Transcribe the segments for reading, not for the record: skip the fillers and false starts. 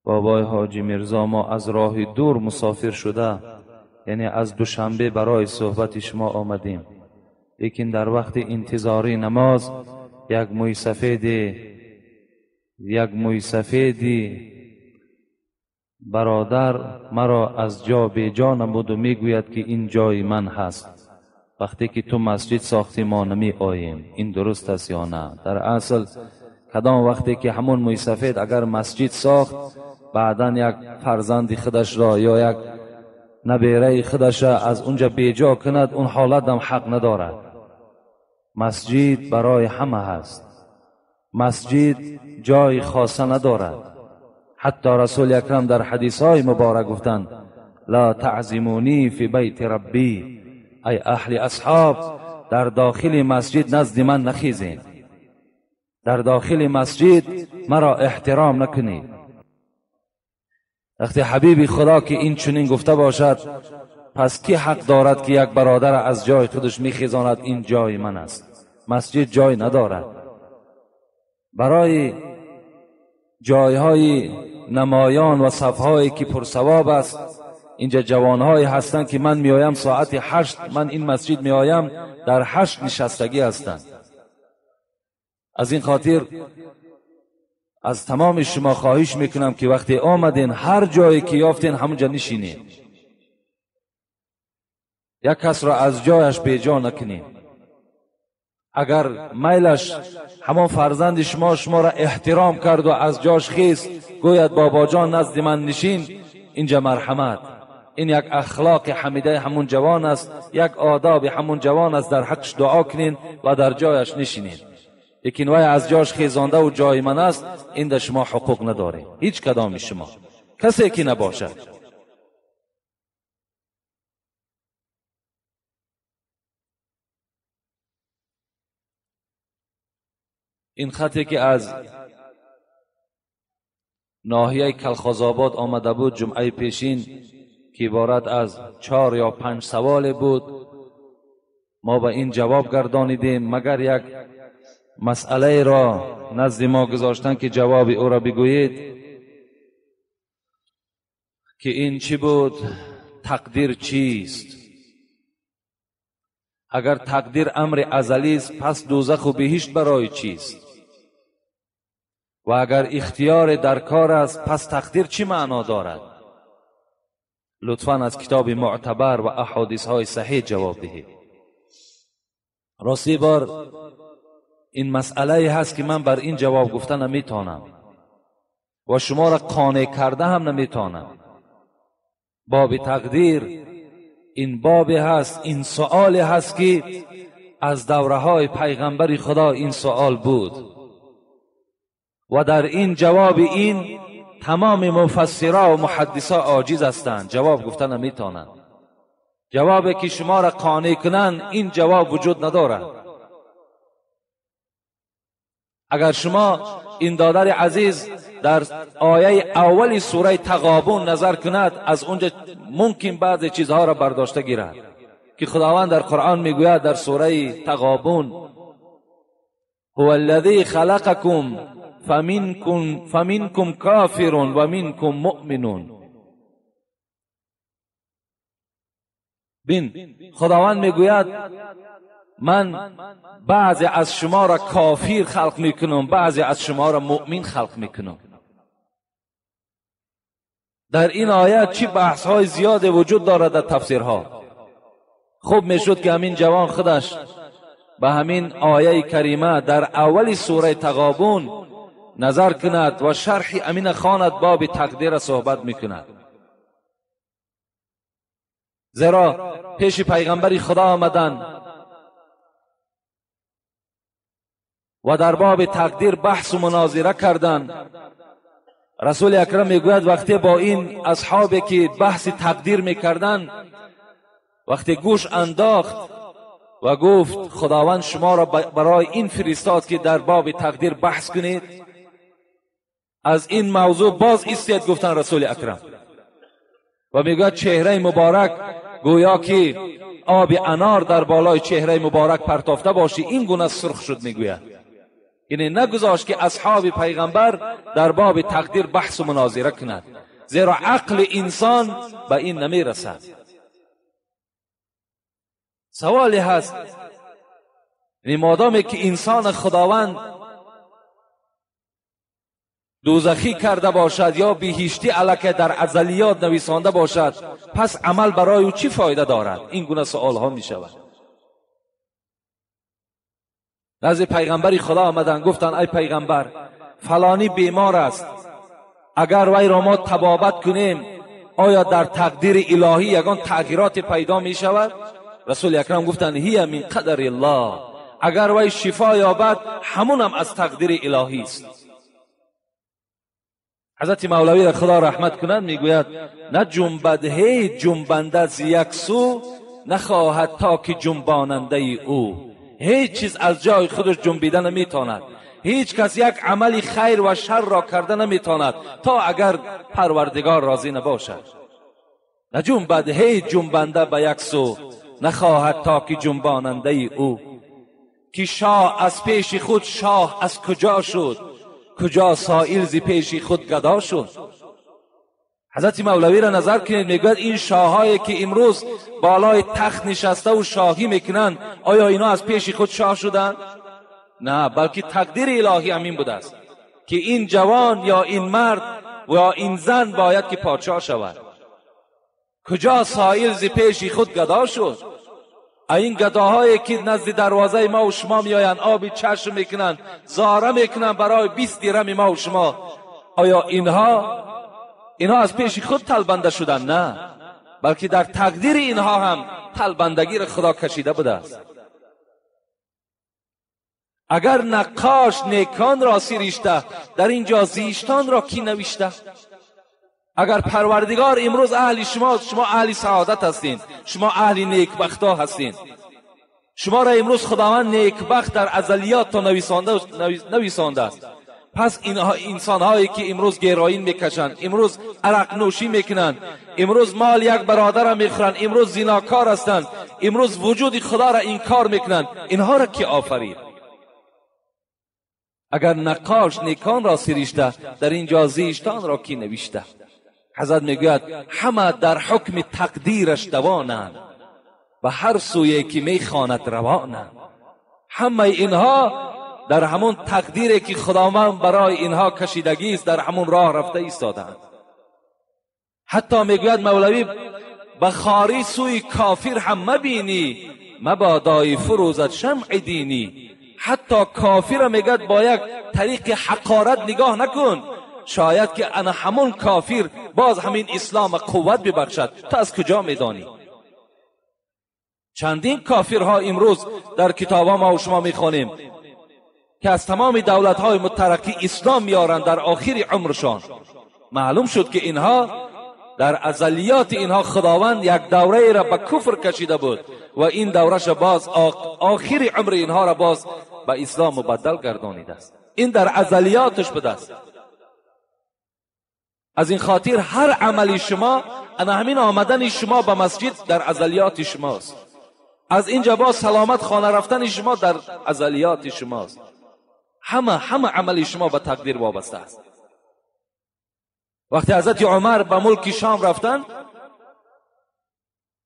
بابای حاجی میرزا ما از راه دور مسافر شده، یعنی از دوشنبه برای صحبت شما آمدیم، لیکن در وقت انتظاری نماز یک موی سفیدی برادر مرا از جا به جا نمود و میگوید که این جای من هست، وقتی که تو مسجد ساختی ما نمی آییم، این درست است یا نه؟ در اصل کدام وقتی که همون موی سفید اگر مسجد ساخت، بعدا یک فرزند خودش را یا یک نبیره خودش را از اونجا بیجا کند، اون حالت هم حق ندارد. مسجد برای همه هست، مسجد جای خاصه ندارد. حتی رسول اکرم در حدیث های مبارک گفتند لا تعزمونی فی بیت ربی، ای اهل اصحاب در داخل مسجد نزد من نخیزین، در داخل مسجد مرا احترام نکنید. وقتی حبیب خدا که این چنین گفته باشد، پس کی حق دارد که یک برادر از جای خودش میخیزاند این جای من است؟ مسجد جای ندارد. برای جایهای نمایان و صفهایی که پرثواب است، اینجا جوانهایی هستند که من میایم ساعت 8 من این مسجد میایم، در 8 نشستگی هستند. از این خاطر از تمام شما خواهش میکنم که وقتی آمدین هر جایی که یافتین همونجا نشینین، یک کس را از جایش بیجا نکنین. اگر میلش همان فرزند شما شما را احترام کرد و از جاش خیست، گوید بابا جان نزد من نشین، اینجا مرحمت. این یک اخلاق حمیده همون جوان است، یک آداب همون جوان است، در حقش دعا کنین و در جایش نشینین. لیکن وای از جاش خیزانده و جای من است، این در شما حقوق نداره، هیچ کدام شما، کسی که نباشد. این خطی که از ناحیه کلخازآباد آمده بود جمعه پیشین، که عبارت از 4 یا 5 سوال بود، ما به این جواب گردانیدیم، مگر یک مسئله را نزد ما گذاشتن که جواب او را بگویید که این چی بود؟ تقدیر چیست؟ اگر تقدیر امر ازلی است، پس دوزخ و بهشت برای چیست؟ و اگر اختیار در کار است، پس تقدیر چی معنا دارد؟ لطفاً از کتاب معتبر و احادیث های صحیح جواب دهید. راستی بار این مسئله هست که من بر این جواب گفته نمیتونم و شما را قانع کرده هم نمیتونم. باب تقدیر این باب هست، این سؤال هست که از دوره های پیغمبر خدا این سؤال بود و در این جواب این تمام مفسرا و محدثا عاجز هستند، جواب گفته نمیتونند. جوابی که شما را قانع کنند این جواب وجود ندارد. اگر شما این دادر عزیز در آیه اول سوره تغابن نظر کند، از اونجا ممکن بعضی چیزها را برداشته گیرد که خداوند در قرآن میگوید در سوره تغابن: هو الذی خلقکم فمنکم کافر و منکم مؤمنون. بین خداوند میگوید من بعضی از شما را کافر خلق میکنم، بعضی از شما را مؤمن خلق میکنم. در این آیت چی بحث های زیاد وجود دارد در تفسیرها. خوب میشد که همین جوان خودش به همین آیه کریمه در اول سوره تغابن نظر کند و شرح امین خواند، باب تقدیر صحبت میکند. زیرا پیش پیغمبر خدا آمدن و در باب تقدیر بحث و مناظره کردند. رسول اکرم میگوید وقتی با این اصحابی که بحث تقدیر میکردند، وقتی گوش انداخت و گفت خداوند شما را برای این فرستاد که در باب تقدیر بحث کنید، از این موضوع باز ایستید، گفتن رسول اکرم. و میگوید چهره مبارک گویا که آب انار در بالای چهره مبارک پرتافته باشی، این گونه سرخ شد. میگوید یعنی نگذاشت که اصحاب پیغمبر در باب تقدیر بحث و مناظره کند، زیرا عقل انسان به این نمیرسد. سوالی هست، یعنی مادامی که انسان خداوند دوزخی کرده باشد یا بهشتی الکه در ازلیات نویسانده باشد، پس عمل برای او چی فایده دارد؟ این گونه سوال ها می شود. نزد پیغمبری خدا آمدن، گفتند ای پیغمبر، فلانی بیمار است، اگر وی را ما طبابت کنیم آیا در تقدیر الهی یگان تغییرات پیدا می شود؟ رسول اکرم گفتند هی من قدر الله، اگر وی شفا یابد همون هم از تقدیر الهی است. حضرت مولوی را خدا رحمت کند میگوید نه جنبد هیچ جنبنده از یک سو، نخواهد تا که جنباننده او. هیچ چیز از جای خودش جنبیده نمیتواند، هیچ کس یک عمل خیر و شر را کرده نمیتواند تا اگر پروردگار راضی نباشد. نه جنبد هیچ جنبنده به یک سو، نخواهد تا که جنباننده او. که شاه از پیش خود شاه از کجا شد، کجا سائل ز پیش خود گدا شد. حضرت مولوی را نظر کنید، میگوید این شاهایی که امروز بالای تخت نشسته و شاهی میکنند، آیا اینا از پیش خود شاه شدند؟ نه، بلکه تقدیر الهی همین بوده است که این جوان یا این مرد و یا این زن باید که پادشاه شود. کجا سائل ز پیش خود گدا شد. این گداهایی که نزد دروازه ما و شما میآیند، آب چشم میکنند، زاره میکنند برای 20 درم ما و شما، آیا اینها از پیش خود تلبنده شدن؟ نه، بلکه در تقدیر اینها هم تلبندگی را خدا کشیده بوده است. اگر نقاش نیکان را سرشته، در اینجا زیشتان را کی نوشته؟ اگر پروردگار امروز اهل شما، شما اهل سعادت هستین، شما اهل نیکبختا هستین، شما را امروز خداوند نیکبخت در ازلیات تا نویسانده است. پس اینها انسانهایی که امروز گرائین میکشند، امروز عرق نوشی میکنند، امروز مال یک برادر را میخورند، امروز زیناکار هستند، امروز وجود خدا را انکار میکنند، اینها را کی آفرید؟ اگر نقاش نیکان را سرشته، در اینجا زیشتان را کی نوشته؟ حضرت میگوید همه در حکم تقدیرش دوانند و هر سویی که میخواند روانند. همه اینها در همون تقدیری که خداوند برای اینها کشیدگی است، در همون راه رفته ایستادند. حتی میگوید مولوی به خاری سوی کافر هم مبینی، مبادای فروزد شمع دینی. حتی کافر میگوید با یک طریق حقارت نگاه نکن، شاید که انا همون کافر باز همین اسلام قوت ببخشد. تو از کجا میدانی؟ چندین کافرها امروز در کتاب ما و شما میخوانیم که از تمام دولت‌های مترقی اسلام میارند در آخر عمرشان. معلوم شد که اینها در ازلیات اینها خداوند یک دوره را به کفر کشیده بود و این دورش باز آخر عمر اینها را باز به اسلام مبدل گردانیده است. این در ازلیاتش بوده است. از این خاطر هر عملی شما، انا همین آمدن شما به مسجد در ازلیات شماست، از اینجا باز سلامت خانه رفتن شما در ازلیات شماست. همه عمل شما به تقدیر وابسته است. وقتی حضرت عمر به ملک شام رفتن،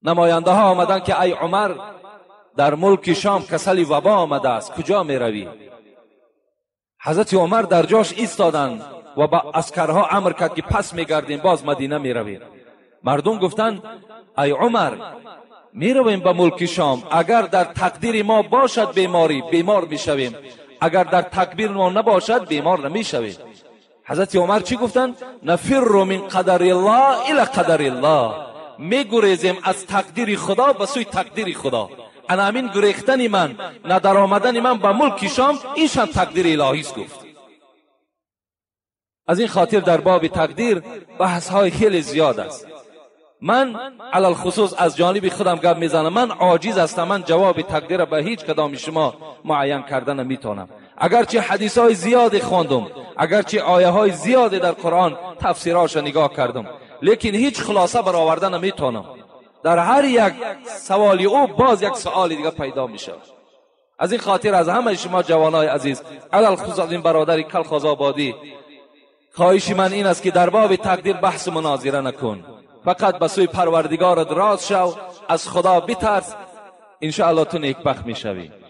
نماینده ها آمدن که ای عمر، در ملک شام کسل وبا آمده است، کجا می روی؟ حضرت عمر در جاش ایستادند و با عسکرها امر کرد که پس میگردیم، باز مدینه می رویم. مردم گفتند ای عمر، می رویم به ملک شام، اگر در تقدیر ما باشد بیماری، بیمار می شویم، اگر در تقدیر ما نباشد بیمار نمی شویم. حضرت عمر چی گفتند؟ نفر من قدر الله الی قدر الله، می گریزیم از تقدیر خدا به سوی تقدیر خدا. انا همین گریختن من، نه در آمدن من به ملک شام، اینشان تقدیر الهی است گفت. از این خاطر در باب تقدیر بحث های خیلی زیاد است. من علی الخصوص از جانب خودم گپ میزنم، من عاجز هستم، من جواب تقدیر به هیچ کدام شما معین کردن نمیتونم. اگرچه حدیث های زیاد خواندم، اگرچه آیه های زیاد در قرآن تفسیرهاش نگاه کردم، لیکن هیچ خلاصه برآورده نمیتونم. در هر یک سوالی او باز یک سوال دیگه پیدا میشه. Аз ин хотир аз ҳамаи шумо ҷавонои азиз, алалхусус аз ин бародари Калхозободӣ, хоҳиши ман ин аст ки дар боби тақдир баҳсу мунозира накун. Фақат ба сӯи Парвардигорат рост шав, аз Худо битарс, иншоаллоҳ ту некбахт мешавӣ.